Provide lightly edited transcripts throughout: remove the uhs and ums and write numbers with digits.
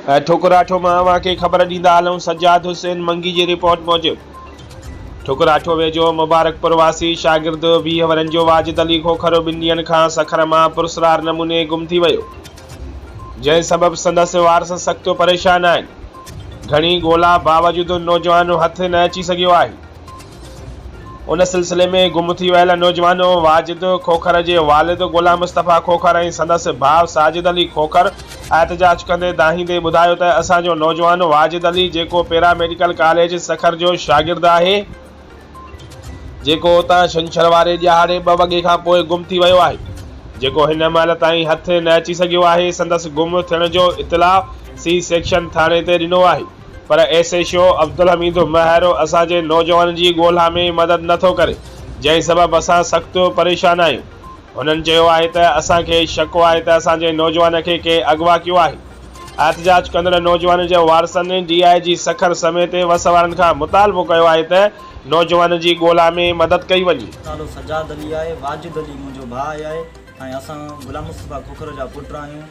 ٺڪراٺو مان اوهان کي خبر ڏيندا هلون سجاد حسين منگي جي رپورٽ موجب ٺڪراٺو ويجهو مبارڪپور واسي شاگرد 20 ورهين جو واجد علي کوکر ٻن ڏينهن کان سکر مان پراسرار نموني گم ٿي ويو جنهن سبب سندس وارث سخت پريشان آهن گهڻي ڳولا باوجود نوجوان هٿ نه اچي سگهيو آهي. ان سلسلي ۾ گم ٿي ويل نوجوان واجد کوکر جي والد غلام مصطفيٰ کوکر ۽ سندس ڀاء ساجد علي کوکر احتجاج ڪندي دانهيندي ٻڌايو ته اسان جو نوجوان واجد علي جيڪو پيرا ميڊيڪل ڪاليج سکر جو شاگرد آهي جيڪو اتان ڇنڇر واري ڏهاڙي ٻه وڳي کان پوء گم ٿي ويو آهي جيڪو هن مهل تائين هٿ نه اچي سگهيو آهي سندس گم ٿيڻ جو اطلاع سي سيڪشن ٿاڻي تي ڏنو آهي. پر S H O Abdul Hameed Mehar اسان جي نوجوانن جي ڳولا ۾ مدد نه ٿو ڪري جنهن سبب اسان سخت پريشان آهيون. هنن چيو آهي ته اسان کي شڪ آهي ته اسان جي نوجوان کي ڪنهن اغوا ڪيو آهي. احتجاج ڪندڙ نوجوانن جي وارثن ڊي I جي سکر سميت وس وارن کان مطالبو ڪيو آهي ته نوجوان جي ڳولا ۾ مدد ڪئي وڃي. نالو سجاد علي آهي، واجد علي منهنجو ڀاء آهي ۽ اسان غلام مصطفيٰ کوکر جا پٽ آهيون.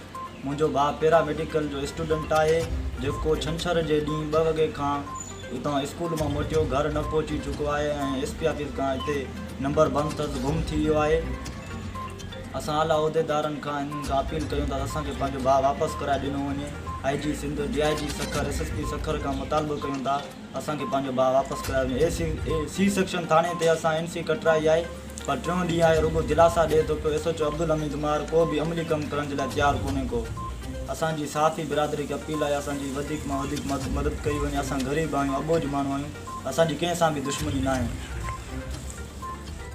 منهنجو ڀاء پيرا ميڊيڪل جو اسٽوڊنٽ آهي جيڪو ڇنڇر جي ڏينهن ٻه وڳي کان اتان اسڪول مان موٽيو گهر نه پهچي چڪو آهي ۽ ايس پي آفيس کان هتي نمبر بند اٿس گم ٿي ويو آهي اسان اعليٰ عهديدارن کان انهن کان اپيل ڪيون ٿا ته اسان کي پنهنجو ڀاء واپس ڪرائي ڏنو وڃي I G Sindh D I G Sukkur S S P Sukkur کان مطالبو ڪيون ٿا اسان کي پنهنجو ڀاء واپس ڪرايو وڃي اي سي سي سيڪشن ٿاڻي تي اسان اين سي ڪٽرائي آهي پر ٽيون ڏينهن آهي رڳو دلاسا ڏئي ٿو پيو ايس ايڇ او عبدالحميد ماهر ڪو به عملي ڪم ڪرڻ جي لاء تيار ڪونهي ڪو اسان جي صحافي برادري کي اپيل آهي اسان جي وڌيڪ مان وڌيڪ مدد ڪئي وڃي اسان غريب آهيون اٻوجهه ماڻهو آهيون اسان جي ڪنهن سان به دشمني ناهي.